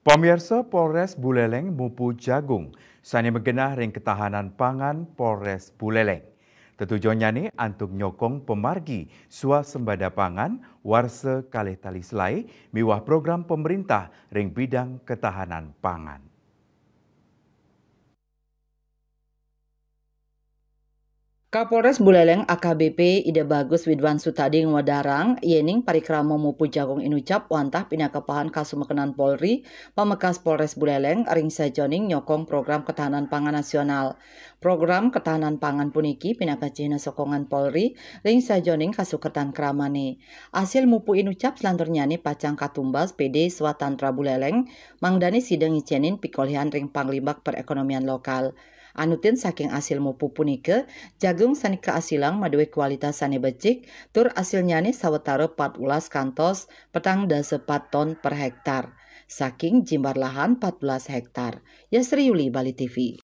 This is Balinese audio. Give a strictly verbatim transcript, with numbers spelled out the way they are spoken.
Pamiarsa, Polres Buleleng mupu jagung sane magenah ring ketahanan pangan Polres Buleleng. Tetujonnyane antuk nyokong pamargi swasembada pangan warsa kalih tali selae miwah program pemerintah ring bidang ketahanan pangan. Kapolres Buleleng A K B P Ida Bagus Widwan Sutadi ngwedarang yening parikrama mupu jagung inucap wantah pinaka pahan kasumekenan Polri, pamekas Polres Buleleng ring sajoning nyokong program ketahanan pangan nasional. Program ketahanan pangan puniki pinaka cihna sokongan Polri ring sajoning kasukertan kramane. Asil mupu inucap selanturnyane pacang katumbas P D Swatantra Buleleng, mangdane sida ngicenin pikolihan ring panglimbak perekonomian lokal. Anutin saking asil mupu punika, jagung sane kaasilang madue kualitas sane becik, tur asilnyane sawetara patbelas kantos petang dasa pat ton per hektar. Saking jimbar lahan patbelas hektar. Yasri Yuli, Bali T V.